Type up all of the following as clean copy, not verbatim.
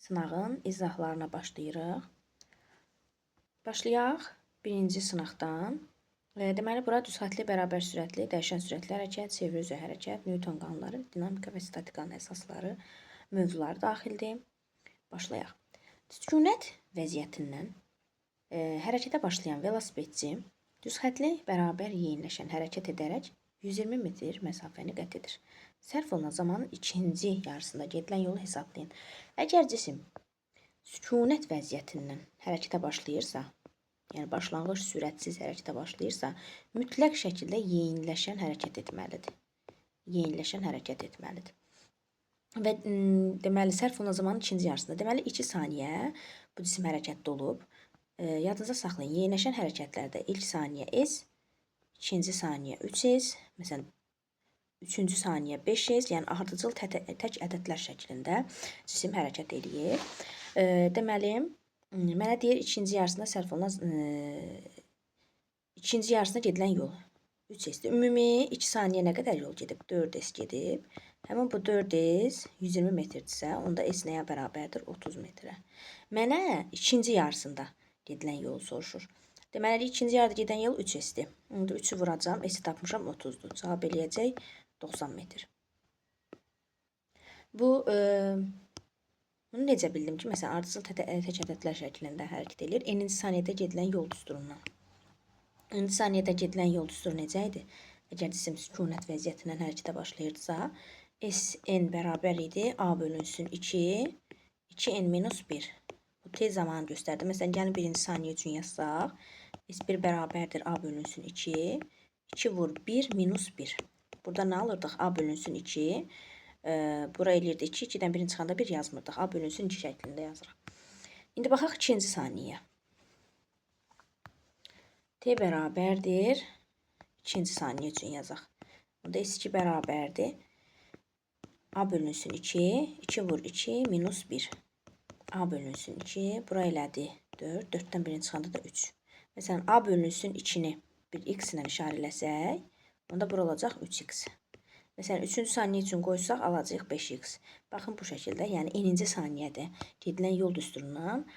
Sınağın izahlarına başlayırıq. Başlayaq birinci sınaqdan. Deməli, bura düz xətli, bərabər sürətli, dəyişən sürətli hərəkət, çevrə üzrə hərəkət, Newton qanunları, dinamika və statikanın əsasları mövzuları daxildir. Başlayaq. Sükunət vəziyyətindən hərəkətə başlayan velosipedçi düz xətli, bərabər yeyinləşən hərəkət edərək 120 metr məsafəni qət edir. Sərf olunan zamanın ikinci yarısında gedilən yolu hesablayın. Əgər cisim sükunət vəziyyətindən hərəkətə başlayırsa, yəni başlanğıc sürətsiz hərəkətə başlayırsa, mütləq şəkildə yeyinləşən hərəkət etməlidir. Yeyinləşən hərəkət etməlidir. Və deməli, sərf olunan zamanın ikinci yarısında, deməli 2 saniyə bu cisim hərəkətdə olub. Yadınıza saxlayın, yeyinləşən hərəkətlərdə ilk saniyə S, ikinci saniyə 3S, məsələn, üçüncü saniyə 5S, yəni ardıcıl tək ədədlər şəklində cisim hərəkət eləyir. Deməli, mənə deyir ikinci yarısında sərf olunan, ikinci yarısında gedilən yol 3S-dir. Ümumi 2 saniyə nə qədər yol gedib? 4S gedib. Həmin bu 4S 120 metrdirsə, onda S nəyə bərabərdir? 30 metrə. Mənə ikinci yarısında gedilən yolu soruşur. Deməli, ikinci yarıda gedən yol 3S-dir. İndi 3-ü vuracağam. S-i tapmışam 30-dur. Cavab eləyəcək 90 metr. Bu, bunu necə bildim ki, məsələn, ardıcıl tək ədədlər şəklində hərəkət eləyir. N-ci saniyədə gedilən yol düsturundan. N-ci saniyədə gedilən yol düsturu necə idi? Əgər cisim sükunət vəziyyətindən hərəkətə başlayırdısa, SN bərabər idi A bölünsün 2, 2N minus 1. Bu tez zamanı göstərdi. Məsələn, gəlin birinci saniyə üçün yazsaq, S1 bərabərdir A bölünsün 2, 2 vur 1 minus 1. Burada nə alırdıq? A bölünsün 2. Bura eləyirdi 2. 2-dən birini çıxanda 1 yazmırdıq. A bölünsün 2 şəklində yazırıq. İndi baxaq ikinci saniyəyə. T bərabərdir. İkinci saniyə üçün yazaq. Onda S2 bərabərdir. A bölünsün 2. 2 vur 2 minus 1. A bölünsün 2. Bura elədi 4. 4-dən birini çıxanda da 3. Məsələn, A bölünsün 2-ni bir x ilə işarə eləsək, onda bura olacaq 3x. Məsələn, 3-cü saniyə üçün qoysaq, alacağıq 5x. Baxın, bu şəkildə, yəni n-ci saniyədə gedilən yol düsturundan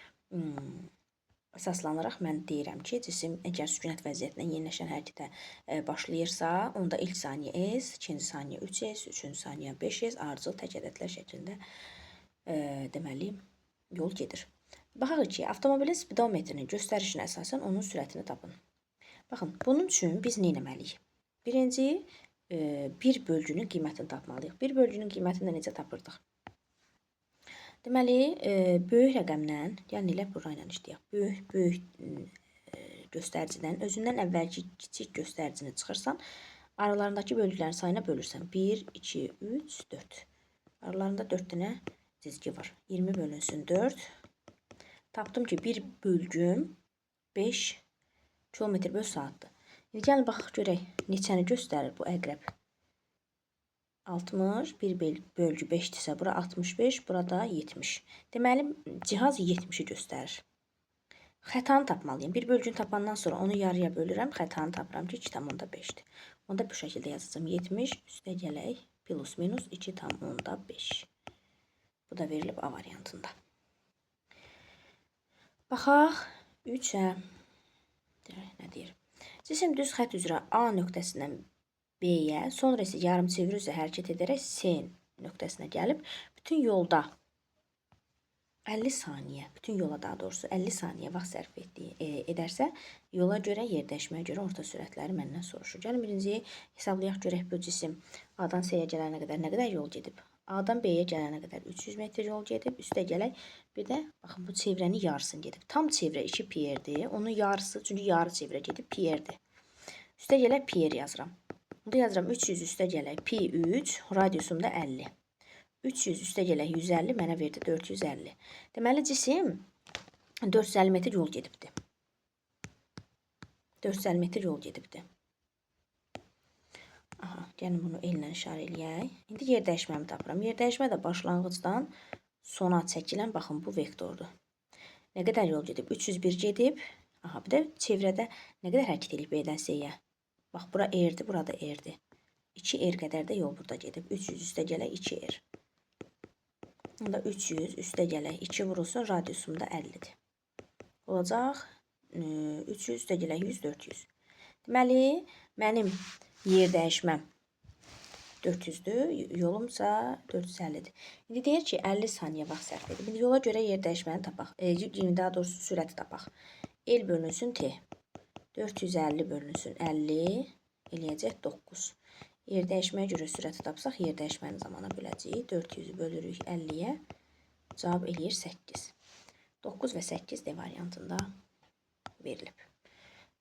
əsaslanaraq mən deyirəm ki, cisim əgər sükunət vəziyyətindən yeniləşən hərəkətə başlayırsa, onda ilk saniyə S, ikinci saniyə 3S, üçüncü saniyə 5S, ardıcıl tək ədədlər şəklində deməli, yol gedir. Baxaq ki, avtomobilin spidometrinin göstərişinə əsasən onun sürətini tapın. Baxın, bunun üçün biz nə etməliyik? Birinci, bir bölgünün qiymətini tapmalıyıq. Bir bölgünün qiymətini də necə tapırdıq? Deməli, böyük rəqəmdən, gəlin elə bura ilə işləyək. Böyük göstəricidən özündən əvvəlki kiçik göstəricini çıxırsan, aralarındakı bölgülərin sayına bölürsən. 1, 2, 3, 4. Aralarında 4 dənə cizgi var. 20 bölünsün 4. Tapdım ki, bir bölgüm 5 kilometr böl saatdır. İndi gəlin baxaq görək neçəni göstərir bu əqrəb. 60, bir bölgü 5-dirsə, bura 65, burada 70. Deməli, cihaz 70-i göstərir. Xətanı tapmalıyım. Bir bölgünü tapandan sonra onu yarıya bölürəm. Xətanı tapıram ki, 2,5-dir. Onda bu şəkildə yazacağım. 70 üstə gələk plus minus 2,5. Bu da verilib A variantında. Baxaq 3-ə. Nə deyir? Cisim düz xətt üzrə A nöqtəsindən B-yə, sonra isə yarım çevrə üzrə hərəkət edərək C nöqtəsinə gəlib, bütün yolda 50 saniyə, bütün yola daha doğrusu 50 saniyə vaxt sərf edərsə, yola görə, yer dəyişməyə görə orta sürətləri məndən soruşur. Gəlin birinci hesablayaq görək bu cisim A-dan C-yə gələnə qədər nə qədər yol gedib. A-dan B-yə gələnə qədər 300 metr yol gedib. Üstə gələk. Bir də baxın bu çevrənin yarısını gedib. Tam çevrə 2 pi-rdir. Onun yarısı, çünki yarı çevrə gedib pi-rdir. Üstə gələk pi yazıram. Burada yazıram 300 üstə gələk pi 3, radiusum da 50. 300 üstə gələk 150 mənə verdi 450. Deməli cisim 450 metr yol gedibdi. 450 metr yol gedibdi. Aha, gəlin bunu ellə işarə eləyək. İndi yer dəyişməmi tapıram. Yer dəyişmə də başlanğıcdan sona çəkilən, baxın bu vektordur. Nə qədər yol gedib? 301 gedib. Aha, bir də çevrədə nə qədər hərəkət eləyib B-dən C-yə? Bax, bura R-dir, burada R-dir. 2 R qədər də yol burada gedib. 300 üstə gələk 2 R. Onda 300 üstə gələk 2 vurulsun, radiusum da 50-dir. Olacaq 300 üstə gələk 100, 400. Deməli, mənim yer dəyişməm 400-dür, yolumsa 450-dir. İndi deyir ki, 50 saniyə vaxt sərf edib. İndi yola görə yer dəyişməni tapaq. Daha doğrusu sürəti tapaq. L bölünsün T. 450 bölünsün 50 eləyəcək 9. Yer dəyişməyə görə sürəti tapsaq, yer dəyişməni zamana böləcəyik. 400-ü bölürük 50-yə. Cavab eləyir 8. 9 və 8 D variantında verilib.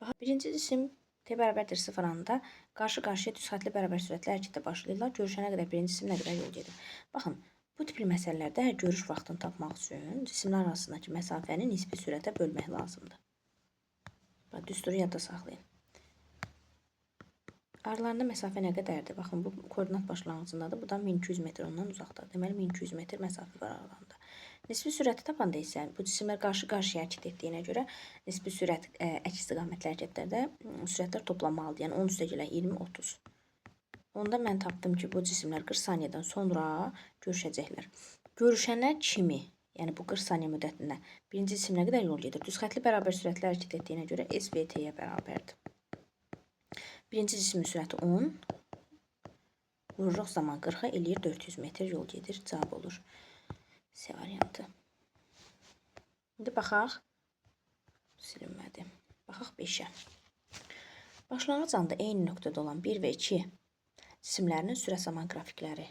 Bax, birinci cisim T bərabərdir 0 anında qarşı-qarşıya düz xətli bərabər sürətli hərəkətə başlayırlar. Görüşənə qədər birinci cisim nə qədər yol gedir. Baxın, bu tipli məsələlərdə görüş vaxtını tapmaq üçün cisimlər arasındakı məsafəni nisbi sürətə bölmək lazımdır. Bax, düsturu yadda saxlayın. Aralarında məsafə nə qədərdir? Baxın, bu koordinat başlanğıcındadır. Bu da 1200 metr ondan uzaqdadır. Deməli, 1200 metr məsafə var aralarında. Nisbi sürəti tapanda isə bu cisimlər qarşı-qarşıya hərəkət etdiyinə görə nisbi sürət əks istiqamətli hərəkətlərdə sürətlər toplanmalıdır. Yəni 10 üstə gələk 20, 30. Onda mən tapdım ki, bu cisimlər 40 saniyədən sonra görüşəcəklər. Görüşənə kimi, yəni bu 40 saniyə müddətində birinci cisim nə qədər yol gedir? Düz xətli bərabər sürətli hərəkət etdiyinə görə S V T-yə bərabərdir. Birinci cismin sürəti 10. Vururuq zaman 40-a eləyir 400 metr yol gedir. Cavab olur C variantı. İndi baxaq. Silinmədi. Baxaq 5-ə. Başlanğıc anda eyni nöqtədə olan 1 və 2 cisimlərinin sürət zaman qrafikləri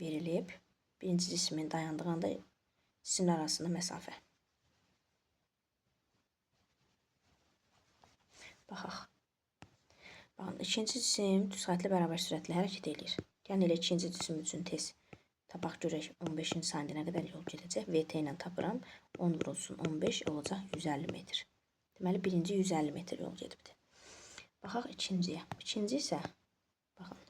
verilib. Birinci cismin dayandığı anda cisimlər arasında məsafə. Baxaq. Baxın, ikinci cisim düz xətli bərabər sürətli hərəkət eləyir. Yəni elə ikinci cisim üçün tez tapaq görək 15-ci saniyədə nə qədər yol gedəcək. VT ilə tapıram. 10 vurulsun 15 olacaq 150 metr. Deməli, birinci 150 metr yol gedibdir. Baxaq ikinciyə. İkinci isə, baxın,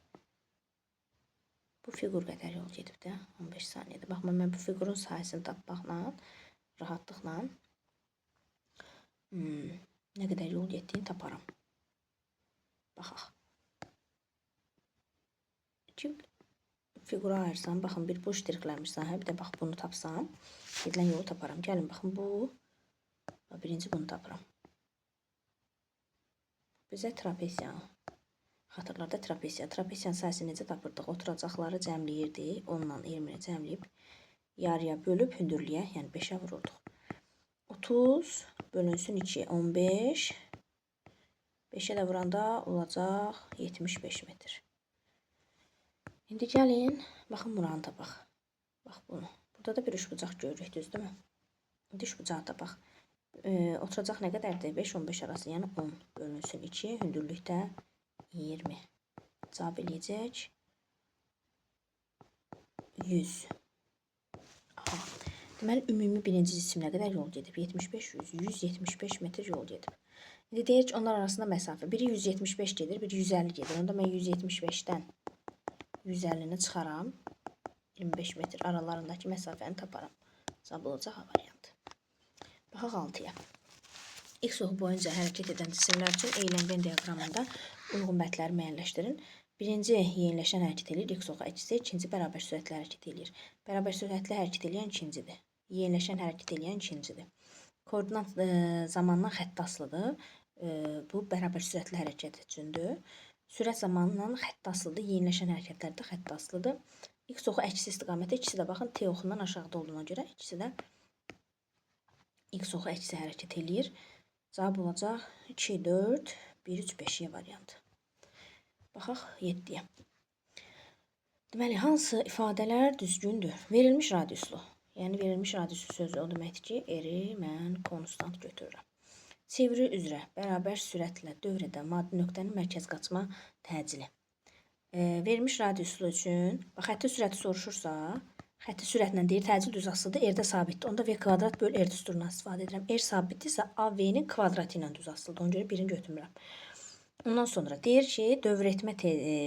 bu fiqur qədər yol gedibdir 15 saniyədə. Baxın, mən bu fiqurun sahəsini tapmaqla, rahatlıqla nə qədər yol getdiyini taparam. Baxaq. İki fiqura ayırsam, baxın, bir bu ştrikləmiş sahə, bir də bax bunu tapsam, gedilən yolu taparam. Gəlin, baxın, bu, birinci bunu tapıram. Bizə trapesiya, xatırlarda trapesiya. Trapesiyanın sahəsini necə tapırdıq? Oturacaqları cəmləyirdik, 10-la 20-ni cəmləyib, yarıya bölüb hündürlüyə, yəni 5-ə vururduq. 30 bölünsün 2, 15. 5-ə də vuranda olacaq 75 metr. İndi gəlin, baxın buranı tapaq. Bax bunu. Burada da bir üçbucaq görürük, düzdürmü? İndi üçbucağı tapaq. Oturacaq nə qədərdir? 5-15 arası, yəni 10 bölünsün 2, hündürlükdə 20. Cavab eləyəcək 100. Aha. Deməli, ümumi birinci cisim nə qədər yol gedib? 75, 100, 175 metr yol gedib. İndi deyir ki, onlar arasında məsafə. Biri 175 gedir, biri 150 gedir. Onda mən 175-dən 150-ni çıxaram. 25 metr aralarındakı məsafəni taparam. Cavab olacaq A variantı. Baxaq 6-ya. X oxu boyunca hərəkət edən cisimlər üçün eyləm Venn diaqramında uyğun bətləri müəyyənləşdirin. Birinci yeniləşən hərəkət eləyir, X oxu əksi, ikinci bərabər sürətli hərəkət eləyir. Bərabər sürətli hərəkət eləyən ikincidir. Yeniləşən hərəkət eləyən ikincidir. Koordinat zamandan xətti asılıdır. Bu bərabər sürətli hərəkət üçündür. Sürət zamanından xətti asılıdır. Yeniləşən hərəkətlərdə xətti asılıdır. X oxu əksi istiqamətdə, ikisi də baxın T oxundan aşağıda olduğuna görə ikisi də X oxu əksi hərəkət eləyir. Cavab olacaq 2, 4, 1, 3, 5 variantı. Baxaq 7-yə. Deməli, hansı ifadələr düzgündür? Verilmiş radiuslu. Yəni, verilmiş radiuslu sözü o deməkdir ki, R-i mən konstant götürürəm. Çeviri üzrə bərabər sürətlə dövr edən maddi nöqtənin mərkəz qaçma təcili. Verilmiş radiuslu üçün, bax, xətti sürəti soruşursa, xətti sürətlə deyir, təcil düz asılıdır, R-də sabitdir. Onda V kvadrat böl R düsturundan istifadə edirəm. R sabitdirsə, A V-nin kvadratı ilə düz asılıdır. Ona görə birini götürmürəm. Ondan sonra deyir ki, dövr etmə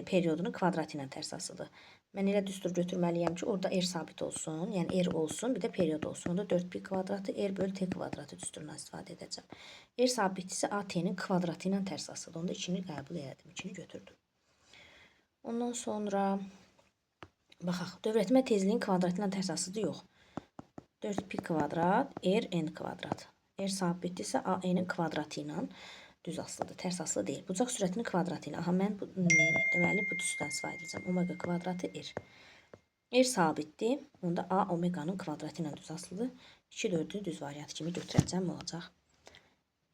periodunun kvadratı ilə tərs asılıdır. Mən elə düstur götürməliyəm ki, orada R sabit olsun, yəni R olsun, bir də period olsun. Onda 4pi kvadratı R böl T kvadratı düsturundan istifadə edəcəm. R sabitdirsə, A T-nin kvadratı ilə tərs asılıdır. Onda 2-ni qəbul elədim, 2-ni götürdüm. Ondan sonra Baxaq, dövrətmə tezliyin kvadratı ilə tərs asılıdır, yox. 4 pi kvadrat r n kvadrat. R sabitdirsə a n-in kvadratı ilə düz asılıdır, tərs asılı deyil. Bucaq sürətinin kvadratı ilə. Aha, mən bu, deməli bu düsturdan istifadə edəcəm. Omega kvadratı r. R sabitdir. Onda a omeganın kvadratı ilə düz asılıdır. 2, 4-ü düz variant kimi götürəcəm. Olacaq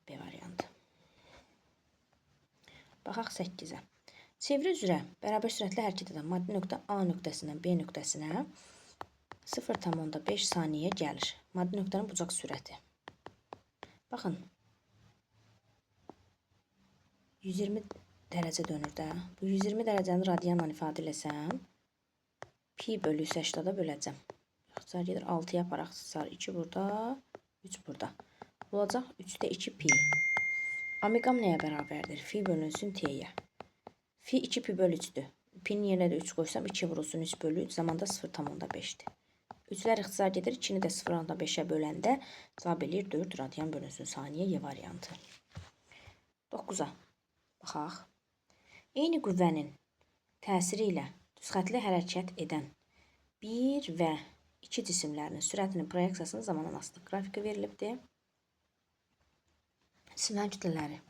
B variantı. Baxaq 8-ə. Çevrə üzrə bərabər sürətli hərəkət edən maddi nöqtə A nöqtəsindən B nöqtəsinə 0,5 saniyə gəlir. Maddi nöqtənin bucaq sürəti. Baxın. 120 dərəcə dönür də. Bu 120 dərəcəni radianla ifadə eləsəm, pi bölü 80-da böləcəm. İxtisar gedir 6-ya aparaq. İxtisar 2 burada, 3 burada. Olacaq 3-də 2 pi. Omegam nəyə bərabərdir? Fi bölünsün t-yə. Fi 2 pi bölü 3-dür. Pinin yerinə də 3 qoysam 2 vurulsun 3 bölü 3. Zamanda 0,5-dir. 3-lər ixtisar gedir. 2-ni də 0,5-ə böləndə cavab eləyir 4 radian bölünsün saniyə Y variantı. 9-a baxaq. Eyni qüvvənin təsiri ilə düzxətli hərəkət edən 1 və 2 cisimlərinin sürətinin proyeksiyasının zamandan asılı qrafiki verilibdir. Cisimlərin kütlələri.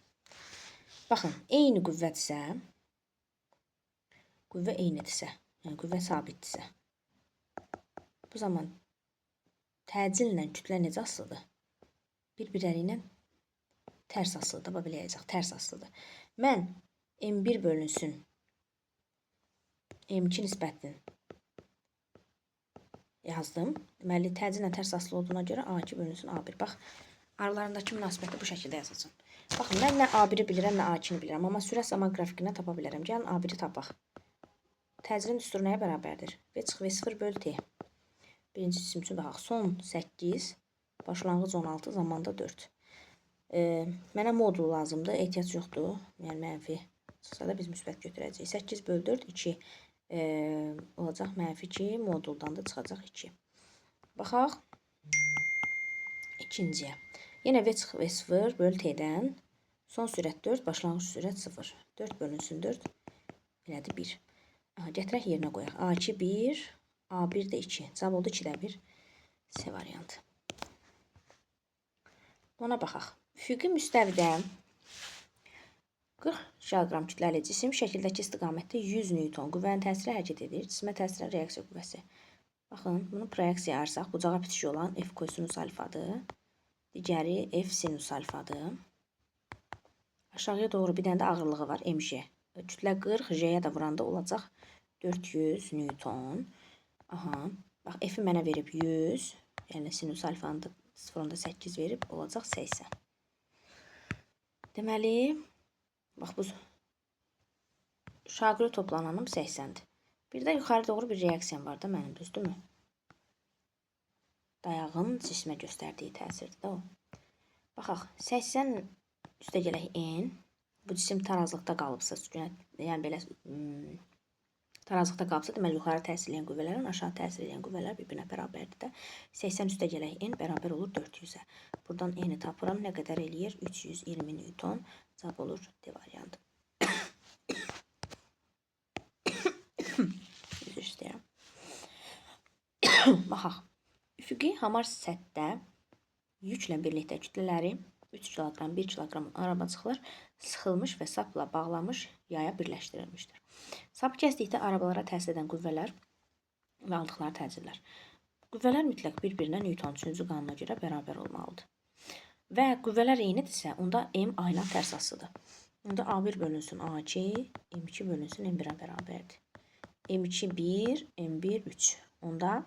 Baxın, eyni qüvvədirsə, qüvvə eynidirsə, yəni qüvvə sabitdirsə, bu zaman təcillə kütlə necə asılıdır? Bir-birləri ilə tərs asılıdır. Bax, belə yazacaq, tərs asılıdır. Mən M1 bölünsün M2 nisbətini yazdım. Deməli, təcillə tərs asılı olduğuna görə A2 bölünsün A1. Bax, aralarındakı münasibəti bu şəkildə yazacağam. Baxın, mən nə A1-i bilirəm, nə A2-ni bilirəm. Amma sürət zaman qrafikini tapa bilərəm. Gəlin A1-i tapaq. Təcilin düsturu nəyə bərabərdir? V çıx V0 bölü T. Birinci cisim üçün baxaq. Son 8, başlanğıc 16, zamanda 4. Mənə modul lazımdır. Ehtiyac yoxdur. Yəni mənfi çıxsa da biz müsbət götürəcəyik. 8 bölü 4, 2 olacaq mənfi 2. Moduldan da çıxacaq 2. Baxaq ikinciyə. Yenə V çıx V0 bölü T-dən son sürət 4, başlanğıc sürət 0. 4 bölünsün 4, elədi 1. Aha, gətirək yerinə qoyaq. A2 1, A1 də 2. Cavab oldu 2-də 1. C variantı. Ona baxaq. Üfüqi müstəvidə 40 kiloqram kütləli cisim şəkildəki istiqamətdə 100 Newton qüvvənin təsiri hərəkət edir. Cismə təsir edən reaksiya qüvvəsi. Baxın, bunu proyeksiya ayırsaq, bucağa bitişik olan F kosinus alfadır. Digəri F sinus alfadır. Aşağıya doğru bir dənə də ağırlığı var, mg. Kütlə 40, J-yə də vuranda olacaq 400 Newton. Aha, bax F-i mənə verib 100, yəni sinus alfanı da 0,8 verib, olacaq 80. Deməli, bax bu şaqiri toplananım 80-dir. Bir də yuxarı doğru bir reaksiyam var da mənim, düzdürmü? Dayağın cismə göstərdiyi təsirdir də o. Baxaq, 80 üstə gələk N. Bu cisim tarazlıqda qalıbsa, yəni belə tarazlıqda qalıbsa, deməli yuxarı təsir edən qüvvələrin aşağı təsir edən qüvvələr bir-birinə bərabərdir də. 80 üstə gələk N bərabər olur 400-ə. Buradan N-i tapıram. Nə qədər eləyir? 320 Newton. Cavab olur D variantı. Üzr istəyirəm. Baxaq. Üfüqi hamar səthdə yüklə birlikdə kütlələri 3 kiloqram, 1 kiloqram arabacıqlar sıxılmış və sapla bağlanmış yaya birləşdirilmişdir. Sapı kəsdikdə arabalara təsir edən qüvvələr və aldıqları təcillər. Qüvvələr mütləq bir-birinə Newton 3-cü qanuna görə bərabər olmalıdır. Və qüvvələr eynidirsə, onda M ayna tərs asılıdır. Onda A1 bölünsün A2, M2 bölünsün M1-ə bərabərdir. M2 1, M1 3. Onda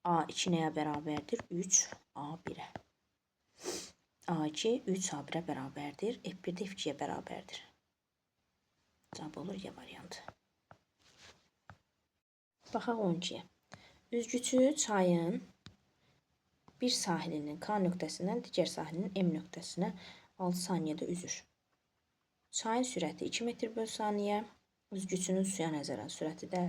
A2 nəyə bərabərdir? 3 A1-ə. A2 3 A1-ə bərabərdir. F1 də F2-yə bərabərdir. Cavab olur Y variantı. Baxaq 12-yə. Üzgüçü çayın bir sahilinin K nöqtəsindən digər sahilinin M nöqtəsinə 6 saniyədə üzür. Çayın sürəti 2 metr böl saniyə, üzgüçünün suya nəzərən sürəti də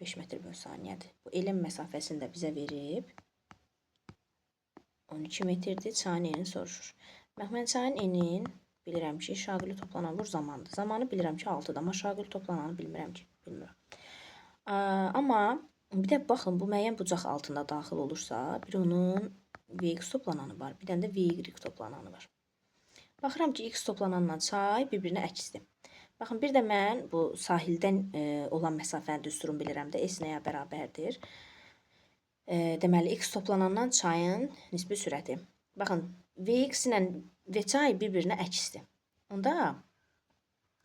5 metr böl saniyədir. Bu elm məsafəsini də bizə verib. 12 metrdir. Çayın enini soruşur. Bax, mən çayın eninin bilirəm ki, şaqili toplanan vur zamandır. Zamanı bilirəm ki, 6-dır, amma şaqili toplananı bilmirəm ki, bilmirəm. Amma Bir də baxın, bu müəyyən bucaq altında daxil olursa, bir onun Vx toplananı var, bir dənə də Vy toplananı var. Baxıram ki, X toplananla çay bir-birinə əksdir. Baxın, bir də mən bu sahildən olan məsafəni düsturunu bilirəm də, S nəyə bərabərdir? Deməli, X toplanandan çayın nisbi sürəti. Baxın, Vx ilə V çay bir-birinə əksdir. Onda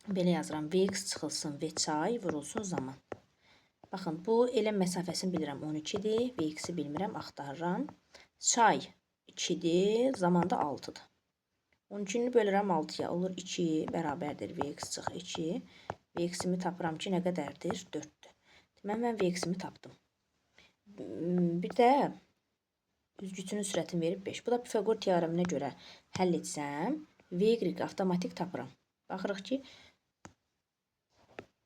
belə yazıram, Vx çıxılsın, V çay vurulsun zaman. Baxın, bu elə məsafəsini bilirəm, 12-dir. Vx-i bilmirəm, axtarıram. Çay 2-dir, zamanda 6-dır. 12-ni bölürəm 6-ya, olur 2 bərabərdir Vx çıx 2. Vx-imi tapıram ki, nə qədərdir? 4-dür. Deməli, mən Vx-imi tapdım. Bir də üzgüçünün sürətini verib 5. Bu da Pifaqor teoreminə görə həll etsəm, Vy avtomatik tapıram. Baxırıq ki,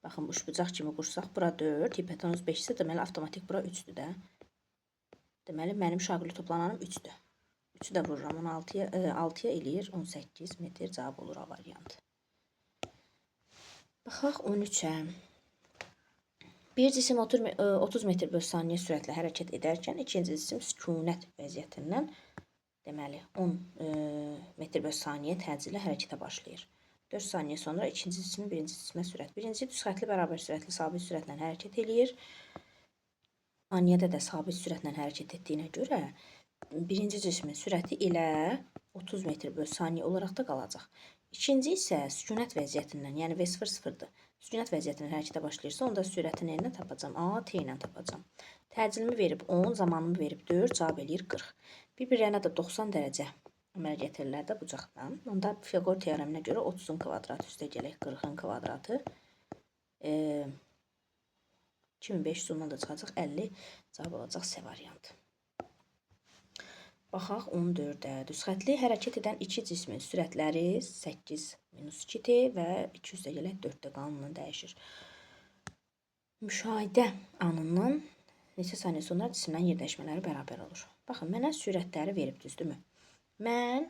baxın, üçbucaq kimi qursaq, bura 4, hipotenuz 5 isə, deməli, avtomatik bura 3-dür də. Deməli, mənim şaquli toplananım 3-dür. 3-ü də vururam 16-ya, 6-ya eləyir 18 metr, cavab olur A variantı. Baxaq 13-ə. Bir cisim 30 metr böl saniyə sürətlə hərəkət edərkən, ikinci cisim sükunət vəziyyətindən, deməli, 10 metr böl saniyə təcillə hərəkətə başlayır. 4 saniyə sonra ikinci cismin birinci cismə sürət. Birinci düz xətli bərabər sürətli sabit sürətlə hərəkət eləyir. Saniyədə də sabit sürətlə hərəkət etdiyinə görə birinci cismin sürəti elə 30 metr böl saniyə olaraq da qalacaq. İkinci isə sükunət vəziyyətindən, yəni V0 sıfırdır. Sükunət vəziyyətindən hərəkətə başlayırsa, onda sürətini nə tapacam? A, T ilə tapacam. Təcilimi verib 10, zamanımı verib 4, cavab eləyir 40. Bir-birlərinə də 90 dərəcə əmələ gətirirlər də bucaqdan. Onda Pifaqor teoreminə görə 30-un kvadratı üstə gələk 40-ın kvadratı. 2500 ondan da çıxacaq 50, cavab olacaq C variantı. Baxaq 14-ə. Düz xətli hərəkət edən iki cismin sürətləri 8 minus 2T və 2 üstə gələk 4-də qanunla dəyişir. Müşahidə anından neçə saniyə sonra cisimlərin yerdəyişmələri bərabər olur. Baxın, mənə sürətləri verib, düzdürmü? Mən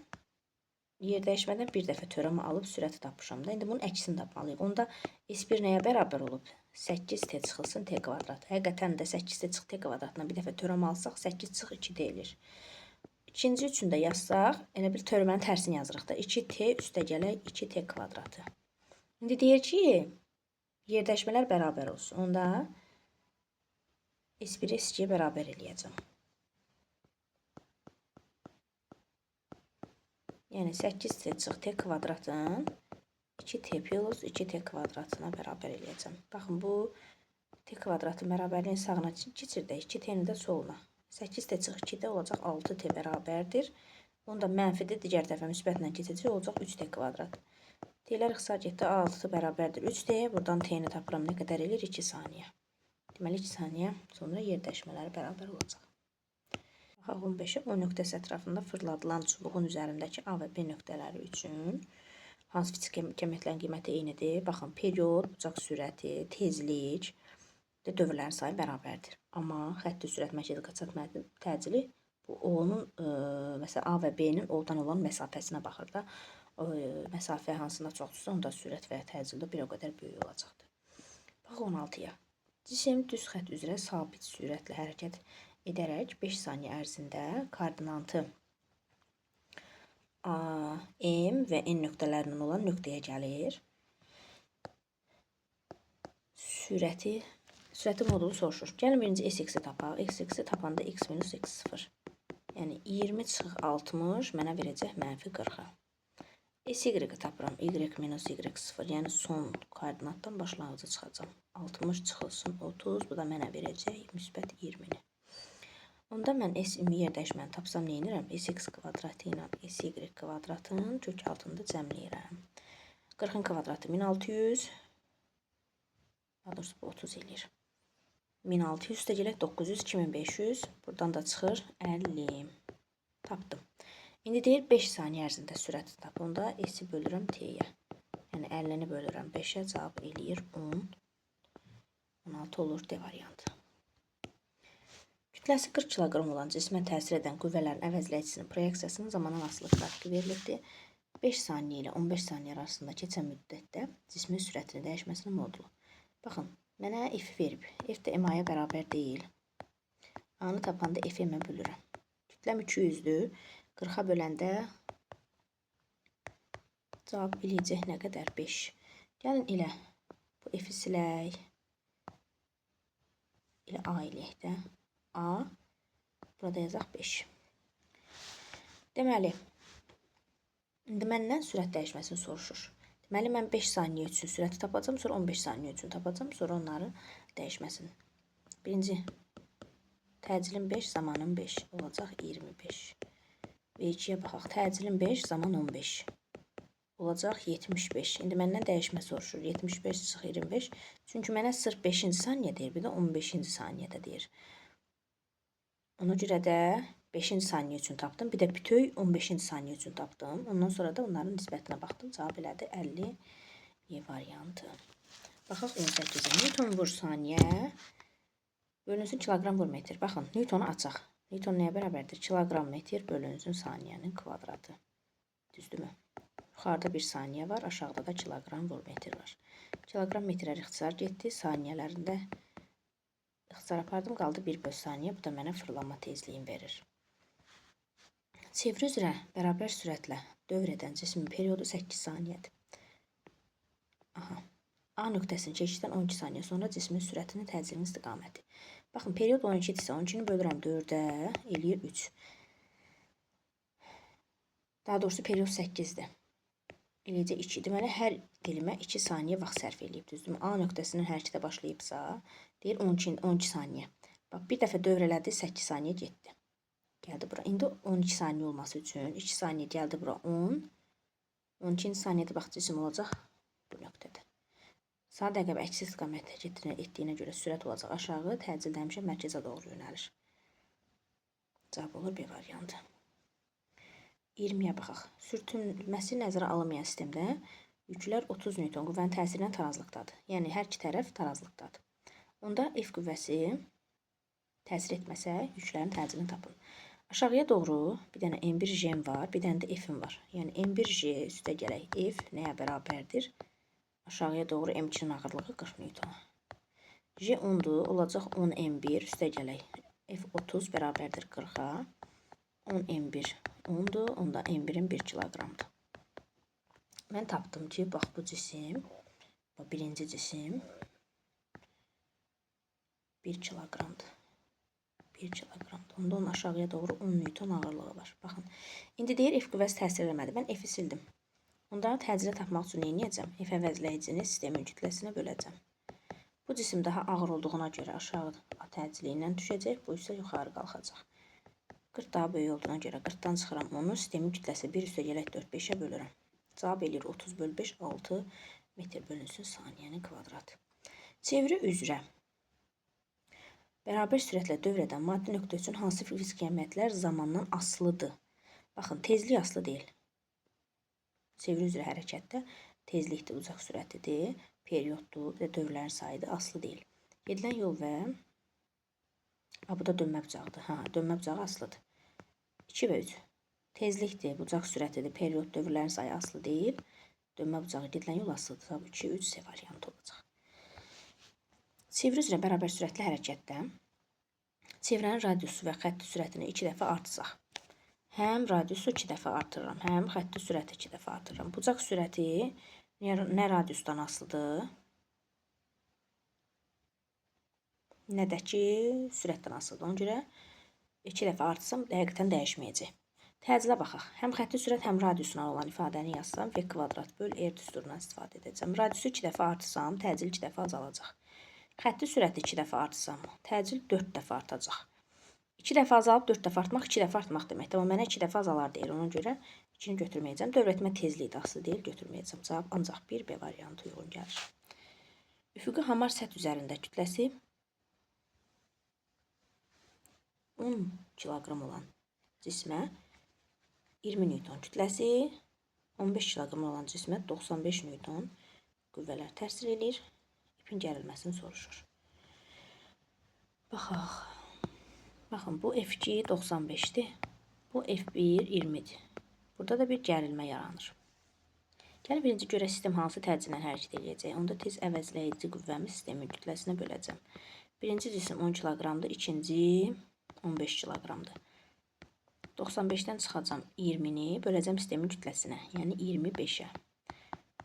yerdəyişmədən bir dəfə törəmə alıb sürəti tapmışam da. İndi bunun əksini tapmalıyıq. Onda S1 nəyə bərabər olub? 8T çıxılsın T kvadrat. Həqiqətən də 8T çıx T kvadratına bir dəfə törəmə alsaq 8 çıx 2T eləyir. İkinci üçün də yazsaq, elə bir törəmənin tərsini yazırıq da. 2T üstə gələk 2T kvadratı. İndi deyir ki, yerdəyişmələr bərabər olsun. Onda S1-i S2-yə bərabər eləyəcəm. Yəni 8T çıx T kvadratın 2T plus 2T kvadratına bərabər eləyəcəm. Baxın, bu T kvadratın bərabərliyin sağına keçirdək, 2T-ni də soluna. 8T çıx 2T olacaq 6T bərabərdir. Onu da mənfidir, digər tərəfə müsbətlə keçəcək, olacaq 3T kvadrat. T-lər ixtisar getdi, 6 bərabərdir 3T. Buradan T-ni tapıram, nə qədər eləyir? 2 saniyə. Deməli, 2 saniyə sonra yerdəyişmələri bərabər olacaq. Baxaq 15-ə, O nöqtəsi ətrafında fırladılan çubuğun üzərindəki A və B nöqtələri üçün hansı fiziki kəmiyyətlərin qiyməti eynidir? Baxın, period, bucaq sürəti, tezlik, dövrlərin sayı bərabərdir. Amma xətti sürət mərkəzi qaçaq təcili bu onun məsələn A və B-nin oradan olan məsafəsinə baxır da. O, məsafə hansında çoxdursa, onda sürət və ya təcil də bir o qədər böyük olacaqdır. Bax 16-ya. Cisim düz xətt üzrə sabit sürətlə hərəkət edərək 5 saniyə ərzində koordinatı A, M və N nöqtələrindən olan nöqtəyə gəlir. Sürəti modulu soruşur. Gəlin birinci SX-i tapaq. SX-i tapanda x minus x0. Yəni 20 çıx 60 mənə verəcək mənfi 40-a. SY-i tapıram. Y minus Y0. Yəni son koordinatdan başlanğıca çıxacam. 60 çıxılsın 30. Bu da mənə verəcək müsbət 20-ni. Onda mən S ümumi yerdəyişməni tapsam nə edirəm? SX kvadratı ilə SY kvadratının kök altında cəmləyirəm. 40-ın kvadratı 1600. Daha doğrusu bu 30 eləyir. 1600 də gələk 900, 2500. Buradan da çıxır 50. Tapdım. İndi deyir 5 saniyə ərzində sürəti tap. Onda S-i bölürəm T-yə. Yəni 50-ni bölürəm 5-ə, cavab eləyir 10. 16 olur D variantı. Kütləsi 40 kiloqram olan cismə təsir edən qüvvələrin əvəzləyicisinin proyeksiyasının zamandan asılı qrafiki verilibdir. 5 saniyə ilə 15 saniyə arasında keçən müddətdə cismin sürətinin dəyişməsinin modulu. Baxın, mənə F verib. F də MA-ya bərabər deyil. A-nı tapanda F-i M-ə bölürəm. Kütləm 200-dür. 40-a böləndə cavab eləyəcək nə qədər? 5. Gəlin elə bu F-i silək. Elə A eləyək də. A. Burada yazaq 5. Deməli, indi məndən sürət dəyişməsini soruşur. Deməli, mən 5 saniyə üçün sürəti tapacam, sonra 15 saniyə üçün tapacam, sonra onların dəyişməsini. Birinci, təcilin 5, zamanın 5 olacaq 25. V2-yə baxaq. Təcilin 5, zaman 15. Olacaq 75. İndi məndən dəyişmə soruşur. 75 çıx 25. Çünki mənə sırf 5-ci saniyə deyir, bir də 15-ci saniyədə deyir. Ona görə də 5-ci saniyə üçün tapdım. Bir də bütöv 15-ci saniyə üçün tapdım. Ondan sonra da onların nisbətinə baxdım. Cavab elədi 50 E variantı. Baxaq 18-ə. Newton vur saniyə bölünsün kiloqram vur metr. Baxın, Newtonu açaq. Newton nəyə bərabərdir? Kiloqram metr bölünsün saniyənin kvadratı. Düzdürmü? Yuxarıda bir saniyə var, aşağıda da kiloqram vur metr var. Kiloqram metrlər ixtisar getdi. Saniyələrində ixtisar apardım. Qaldı 1 böl saniyə. Bu da mənə fırlanma tezliyini verir. Çevrə üzrə bərabər sürətlə dövr edən cismin periodu 8 saniyədir. Aha. A nöqtəsini keçdikdən 12 saniyə sonra cismin sürətinin təcilinin istiqaməti. Baxın, period 12-dirsə 12-ni bölürəm 4-ə, eləyir 3. Daha doğrusu period 8-dir. Eləyəcək 2. Deməli, hər dilimə 2 saniyə vaxt sərf eləyib, düzdürmü? A nöqtəsinin hərəkətə başlayıbsa, deyir 12 saniyə. Bax, bir dəfə dövr elədi, 8 saniyə getdi. Gəldi bura. İndi 12 saniyə olması üçün 2 saniyə gəldi bura 10. 12-ci saniyədə bax cisim olacaq bu nöqtədə. Saat əqəb əksi istiqamətdə etdiyinə görə sürət olacaq aşağı, təcildə həmişə mərkəzə doğru yönəlir. Cavab olur B variantı. 20-yə baxaq. Sürtünməsi nəzərə alınmayan sistemdə yüklər 30 Newton qüvvənin təsirindən tarazlıqdadır. Yəni, hər iki tərəf tarazlıqdadır. Onda F qüvvəsi təsir etməsə, yüklərin təcilini tapın. Aşağıya doğru bir dənə M1J-m var, bir dənə də F-im var. Yəni, M1J üstə gələk F nəyə bərabərdir? Aşağıya doğru M2-nin ağırlığı 40 Newton. J 10-dur, olacaq 10 M1 üstə gələk. F 30 bərabərdir 40-a. 10 M1 10-dur, onda M1-in 1 kiloqramdır. Mən tapdım ki, bax bu cisim, bu birinci cisim 1 kiloqramdır. 1 kiloqramdır. Onda onun aşağıya doğru 10 Newton ağırlığı var. Baxın, indi deyir F qüvvəsi təsir eləmədi. Mən F-i sildim. Onda təcili tapmaq üçün nə edəcəm? F əvəzləyicini sistemin kütləsinə böləcəm. Bu cisim daha ağır olduğuna görə aşağı təcili ilə düşəcək, bu isə yuxarı qalxacaq. 40 daha böyük olduğuna görə 40-dan çıxıram onu, sistemin kütləsi 1 üstə gələk 4, 5-ə bölürəm. Cavab eləyir 30 böl 5, 6 metr bölünsün saniyənin kvadratı. Çevrə üzrə bərabər sürətlə dövr edən maddi nöqtə üçün hansı fiziki əməliyyatlar zamandan asılıdır? Baxın, tezlik asılı deyil. Çevrə üzrə hərəkətdə tezlikdir, uzaq sürətidir, perioddur, bir də dövrlərin sayıdır, asılı deyil. Gedilən yol və bu da dönmə bucağıdır. Hə, dönmə bucağı asılıdır. 2 və 3. Tezlikdir, bucaq sürətidir, period, dövrlərin sayı asılı deyil. Dönmə bucağı gedilən yol asılıdır. 2, 3 C variantı olacaq. Çevrə üzrə bərabər sürətli hərəkətdə çevrənin radiusu və xətti sürətini 2 dəfə artırsaq. Həm radiusu 2 dəfə artırıram, həm xətti sürəti 2 dəfə artırıram. Bucaq sürəti nə radiusdan asılıdır, nə də ki sürətdən asılıdır. Ona görə 2 dəfə artırsam həqiqətən dəyişməyəcək. Təcilə baxaq. Həm xətti sürət, həm radiusuna olan ifadəni yazsam, V kvadrat böl R düsturundan istifadə edəcəm. Radiusu 2 dəfə artırsam, təcil 2 dəfə azalacaq. Xətti sürəti 2 dəfə artırsam, təcil 4 dəfə artacaq. 2 dəfə azalıb 4 dəfə artmaq, 2 dəfə artmaq deməkdir. Amma mənə 2 dəfə azalar deyir. Ona görə 2-ni götürməyəcəm. Dövr etmə tezliyi də asılı deyil, götürməyəcəm. Cavab ancaq 1 B variantı uyğun gəlir. Üfüqi hamar səth üzərində kütləsi 10 kiloqram olan cismə 20 Newton kütləsi, 15 kiloqram olan cismə 95 Newton qüvvələr təsir eləyir. İpin gərilməsini soruşur. Baxaq. Baxın, bu F2 95-dir. Bu F1 20-dir. Burada da bir gərilmə yaranır. Gəlin birinci görə sistem hansı təcillə hərəkət eləyəcək. Onda tez əvəzləyici qüvvəmi sistemin kütləsinə böləcəm. Birinci cisim 10 kiloqramdır, ikinci 15 kiloqramdır. 95-dən çıxacam 20-ni, böləcəm sistemin kütləsinə, yəni 25-ə.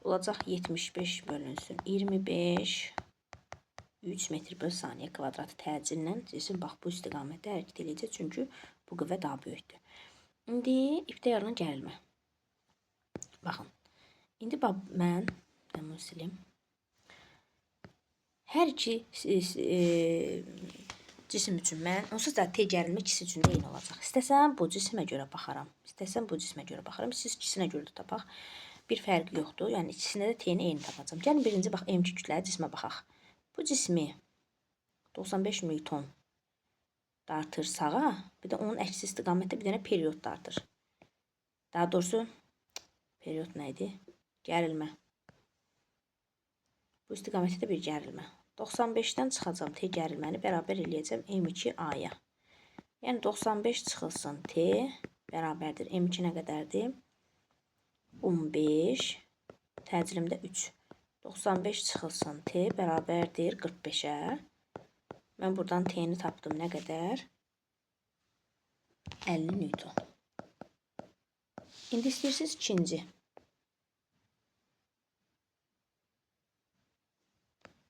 Olacaq 75 bölünsün 25, 3 metr böl saniyə kvadratı təcillə cisim bax bu istiqamətdə hərəkət eləyəcək, çünki bu qüvvə daha böyükdür. İndi ipdə yaranan gərilmə. Baxın, indi bax mən bunu silim. Hər iki cisim üçün mən, onsuz da T gərilmə ikisi üçün də eyni olacaq. İstəsəm bu cisimə görə baxaram, istəsəm bu cisimə görə baxaram. Siz ikisinə görə də tapaq. Bir fərqi yoxdur. Yəni ikisində də T-ni eyni tapacağam. Gəlin birinci bax M2 kütləli cismə baxaq. Bu cismi 95 Newton dartır sağa, bir də onun əksi istiqamətdə bir dənə period dartır. Daha doğrusu period nə idi? Gərilmə. Bu istiqamətdə də bir gərilmə. 95-dən çıxacağam T gərilməni bərabər eləyəcəm M2A-ya. Yəni 95 çıxılsın T bərabərdir. M2 nə qədərdir? 15, təcilimdə 3. 95 çıxılsın T bərabərdir 45-ə. Mən buradan T-ni tapdım nə qədər? 50 Newton. İndi istəyirsiniz ikinci.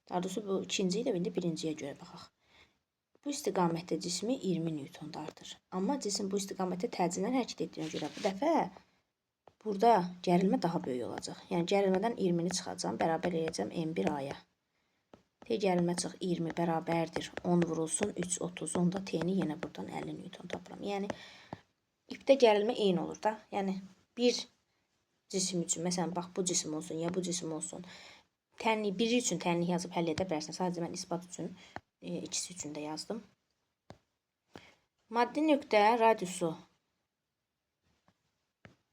Daha doğrusu bu ikinciyi də indi birinciyə görə baxaq. Bu istiqamətdə cismi 20 Newton dartır. Amma cisim bu istiqamətdə təcillə hərəkət etdiyinə görə bu dəfə burada gərilmə daha böyük olacaq. Yəni gərilmədən 20-ni çıxacağam, bərabər eləyəcəm M1A-ya. T gərilmə çıx 20 bərabərdir. 10 vurulsun 3, 30. Onda T-ni yenə buradan 50 Newton tapıram. Yəni ipdə gərilmə eyni olur da. Yəni bir cisim üçün, məsələn bax bu cisim olsun ya bu cisim olsun. Tənlik, biri üçün tənlik yazıb həll edə bilərsən. Sadəcə mən isbat üçün ikisi üçün də yazdım. Maddi nöqtə radiusu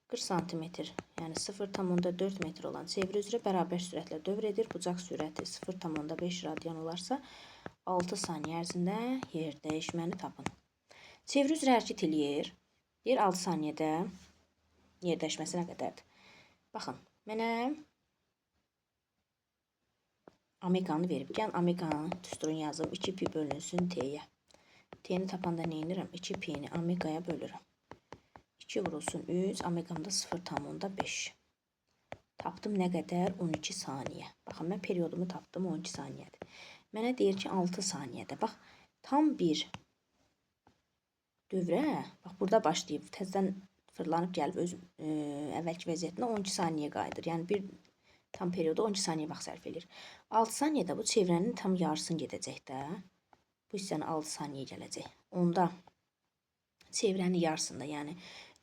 40 sm, yəni 0,4 metr olan çevri üzrə bərabər sürətlə dövr edir. Bucaq sürəti 0,5 radian olarsa 6 saniyə ərzində yer dəyişməni tapın. Çevri üzrə hərəkət eləyir. Deyir 6 saniyədə yer dəyişməsi nə qədərdir? Baxın, mənə omeqanı verib. Gəlin omeqanı düsturunu yazım. 2 pi bölünsün t-yə. T-ni tapanda nə edirəm? 2 pi-ni omeqaya bölürəm. 2 vurulsun 3, omeqamda 0,5. Tapdım nə qədər? 12 saniyə. Baxın, mən periodumu tapdım 12 saniyədir. Mənə deyir ki, 6 saniyədə. Bax, tam bir dövrə, bax, burada başlayıb, təzədən fırlanıb gəlib öz əvvəlki vəziyyətinə 12 saniyə qayıdır. Yəni, bir tam perioda 12 saniyə vaxt sərf edir. 6 saniyədə bu çevrənin tam yarısını gedəcək də. Bu hissəni 6 saniyə gələcək. Onda çevrənin yarısında, yəni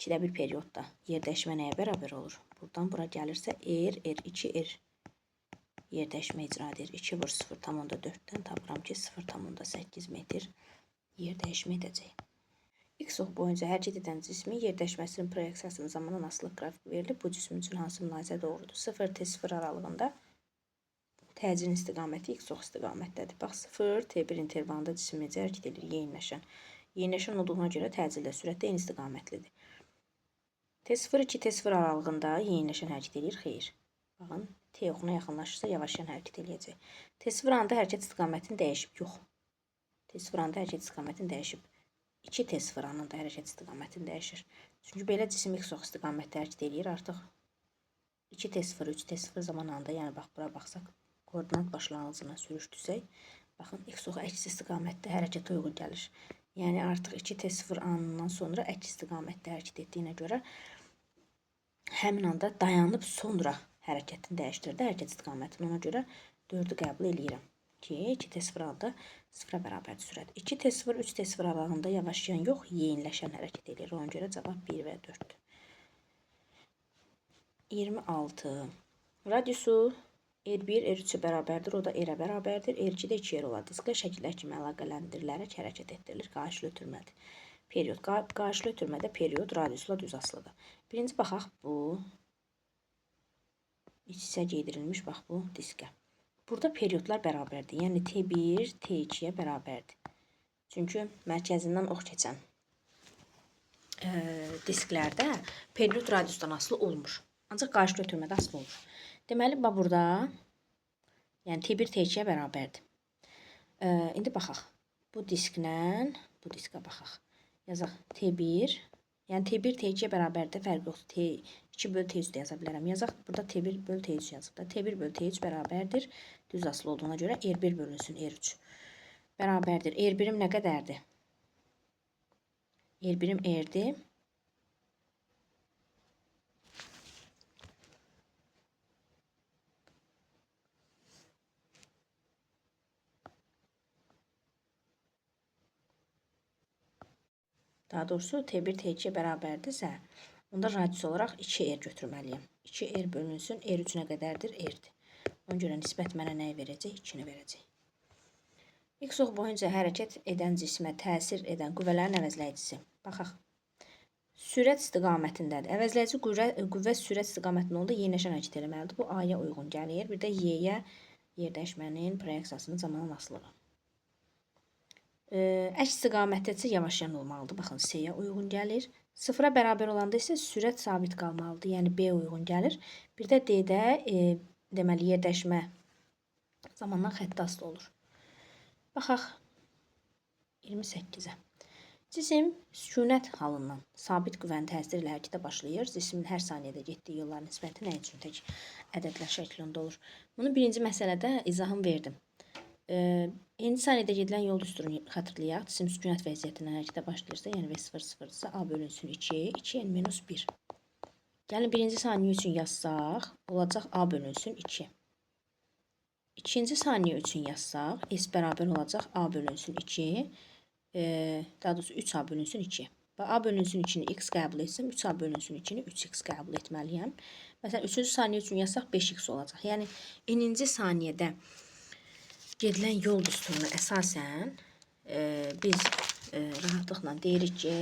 2-də bir periodda yer dəyişmə nəyə bərabər olur? Buradan bura gəlirsə R, R2, R yer dəyişmə icra edir. 2 vur 0,4-dən tapıram ki, 0,8 metr yer dəyişmə edəcək. X ox boyunca hərəkət edən cismin yer dəyişməsinin proyeksiyasının zamandan asılılıq qrafik verilib. Bu cisim üçün hansı mülahizə doğrudur? 0 T0 aralığında təcilin istiqaməti X ox istiqamətdədir. Bax, 0 T1 intervalında cisim necə hərəkət edir? Yeyinləşən. Yeyinləşən olduğuna görə təcildə sürətdə eyni istiqamətlidir. T0-2 T0 aralığında yeyinləşən hərəkət edir? Xeyr. Baxın, T oxuna yaxınlaşırsa yavaşyan hərəkət eləyəcək. T0 anda hərəkət istiqamətini dəyişib? Yox. T0 anda hərəkət istiqamətini dəyişib. 2 T0 anında hərəkət istiqamətini dəyişir. Çünki belə cisim X ox istiqamətdə hərəkət eləyir. Artıq 2 T0, 3 T0 zaman anında, yəni bax bura baxsaq, koordinat başlanğıcına sürüşdürsək, baxın X oxu əks istiqamətdə hərəkətə uyğun gəlir. Yəni artıq 2 T0 anından sonra əks istiqamətdə hərəkət etdiyinə görə həmin anda dayanıb sonra hərəkətini dəyişdirdi, hərəkət istiqamətini. Ona görə 4-ü qəbul eləyirəm ki, 2 T0 anda 0-a bərabərdir sürət. 2 T0, 3 T0 aralığında yavaşlayan yox, yeyinləşən hərəkət eləyir. Ona görə cavab 1 və 4-dür. 26. Radiusu R1, R3-ə bərabərdir, o da R-ə bərabərdir. R2 də 2R olar. Disklə şəkillər kimi əlaqələndirilərək hərəkət etdirilir. Qarşılı ötürmədir. Period. Qarşılı ötürmədə period radiusla düz asılıdır. Birinci baxaq bu iç-içə geydirilmiş bax bu diskə. Burada periodlar bərabərdir. Yəni T1 T2-yə bərabərdir. Çünki mərkəzindən ox keçən disklərdə period radiusdan asılı olmur. Ancaq qarşılı ötürmədə asılı olur. Deməli, bax burada, yəni T1 T2-yə bərabərdir. İndi baxaq. Bu disklə bu diskə baxaq. Yazaq T1. Yəni T1 T2-yə bərabərdir, fərqi yoxdur. T2 bölü T3 də yaza bilərəm. Yazaq burada T1 bölü T3 yazıb da. T1 bölü T3 bərabərdir. Düz asılı olduğuna görə R1 bölünsün R3. Bərabərdir. R1-im nə qədərdir? R1-im R-dir. Daha doğrusu T1 T2-yə bərabərdirsə, onda radius olaraq 2R götürməliyəm. 2R bölünsün, R3 nə qədərdir? R-dir. Ona görə nisbət mənə nəyi verəcək? 2-ni verəcək. X oxu boyunca hərəkət edən cismə təsir edən qüvvələrin əvəzləyicisi. Baxaq. Sürət istiqamətindədir. Əvəzləyici qüvvə sürət istiqamətində olanda yeniləşən hərəkət eləməlidir. Bu A-ya uyğun gəlir. Bir də Y-yə yerdəyişmənin proyeksiyasının zamanla asılılığı. Əks istiqamətdə isə yavaşlayan olmalıdır. Baxın, C-yə uyğun gəlir. Sıfıra bərabər olanda isə sürət sabit qalmalıdır. Yəni B uyğun gəlir. Bir də D-də deməli yerdəyişmə zamandan xətti asılı olur. Baxaq 28-ə. Cisim sükunət halından sabit qüvvənin təsiri ilə hərəkətə başlayır. Cismin hər saniyədə getdiyi yolların nisbəti nə üçün tək ədədlər şəklində olur? Bunu birinci məsələdə izahım verdim. İndi saniyədə gedilən yol düsturunu xatırlayaq. Cisim sükunət vəziyyətindən hərəkətə başlayırsa, yəni V0 0-dırsa, A bölünsün 2, 2n minus 1. Gəlin birinci saniyə üçün yazsaq, olacaq A bölünsün 2. İkinci saniyə üçün yazsaq, S bərabər olacaq A bölünsün 2, daha doğrusu 3A bölünsün 2. Və A bölünsün 2-ni x qəbul etsəm, 3A bölünsün 2-ni 3x qəbul etməliyəm. Məsələn, üçüncü saniyə üçün yazsaq 5x olacaq. Yəni, ininci saniyədə gedilən yol düsturuna əsasən biz rahatlıqla deyirik ki,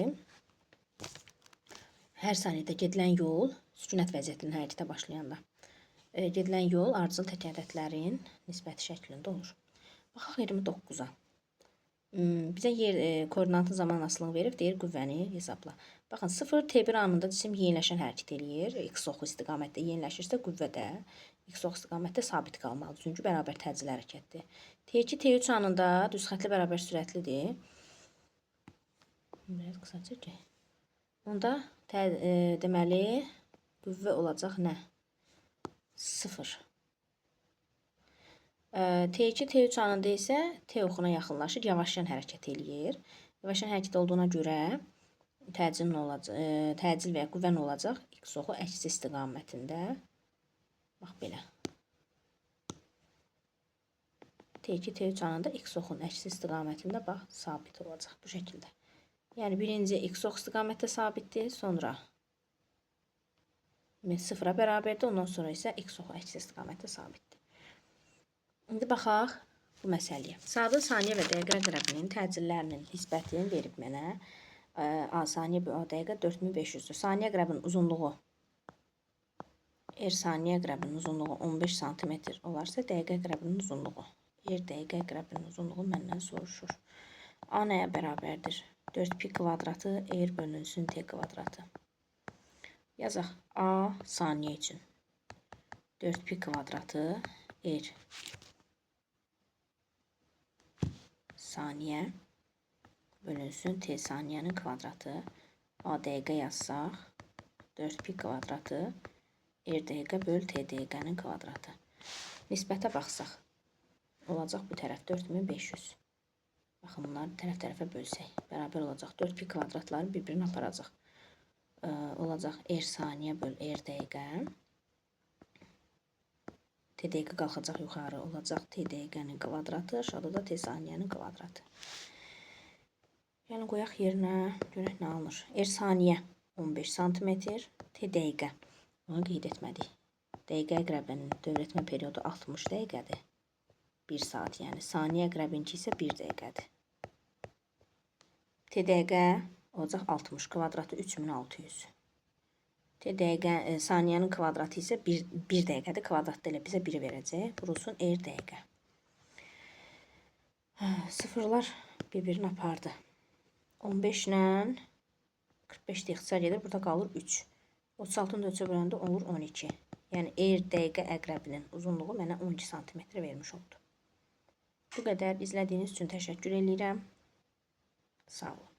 hər saniyədə gedilən yol sükunət vəziyyətindən hərəkətə başlayanda gedilən yol ardıcıl tək ədədlərin nisbəti şəklində olur. Baxaq 29-a. Bizə yer koordinatın zaman asılılığını verib, deyir qüvvəni hesabla. Baxın, 0 T1 anında cisim yeniləşən hərəkət eləyir. X oxu istiqamətdə yeniləşirsə, qüvvə də X oxu istiqamətdə sabit qalmalıdır. Çünki bərabər təcili hərəkətdir. T2 T3 anında düz xətli bərabər sürətlidir. Biraz qısa çəkək. Onda deməli qüvvə olacaq nə? 0. T2 T3 anında isə T oxuna yaxınlaşır, yavaşyan hərəkət eləyir. Yavaşyan hərəkət olduğuna görə təcil nə olacaq? Təcil və ya qüvvə nə olacaq? X oxu əksi istiqamətində. Bax belə. T2 T3 anında X oxunun əksi istiqamətində bax sabit olacaq bu şəkildə. Yəni birinci X ox istiqamətdə sabitdir, sonra sıfıra bərabərdir, ondan sonra isə X oxu əksi istiqamətdə sabitdir. İndi baxaq bu məsələyə. Sadə saniyə və dəqiqə əqrəbinin təcillərinin nisbətini verib mənə. A saniyə bölü A dəqiqə 4500-dür. Saniyə əqrəbinin uzunluğu R saniyə əqrəbinin uzunluğu 15 sm olarsa, dəqiqə əqrəbinin uzunluğu R dəqiqə əqrəbinin uzunluğu məndən soruşur. A nəyə bərabərdir? 4 pi kvadratı R bölünsün T kvadratı. Yazaq A saniyə üçün. 4 pi kvadratı R saniyə bölünsün T saniyənin kvadratı. A dəqiqə yazsaq 4 pi kvadratı R dəqiqə böl T dəqiqənin kvadratı. Nisbətə baxsaq olacaq bu tərəf 4500. Baxın, bunları tərəf-tərəfə bölsək bərabər olacaq. 4 pi kvadratları bir-birini aparacaq. Olacaq R saniyə böl R dəqiqə. T dəqiqə qalxacaq yuxarı, olacaq T dəqiqənin kvadratı, aşağıda da T saniyənin kvadratı. Yəni qoyaq yerinə, görək nə alınır. R saniyə 15 sm, T dəqiqə. Onu qeyd etmədik. Dəqiqə əqrəbinin dövr etmə periodu 60 dəqiqədir. 1 saat, yəni saniyə əqrəbinki isə 1 dəqiqədir. T dəqiqə olacaq 60 kvadratı 3600. T dəqiqə, saniyənin kvadratı isə 1 dəqiqədir. Kvadratda elə bizə 1 verəcək. Vurulsun R dəqiqə. Sıfırlar bir-birini apardı. 15 ilə 45 də ixtisar gedir. Burada qalır 3. 36-nı da 3-ə böləndə olur 12. Yəni R dəqiqə əqrəbinin uzunluğu mənə 12 santimetr vermiş oldu. Bu qədər. İzlədiyiniz üçün təşəkkür eləyirəm. Sağ olun.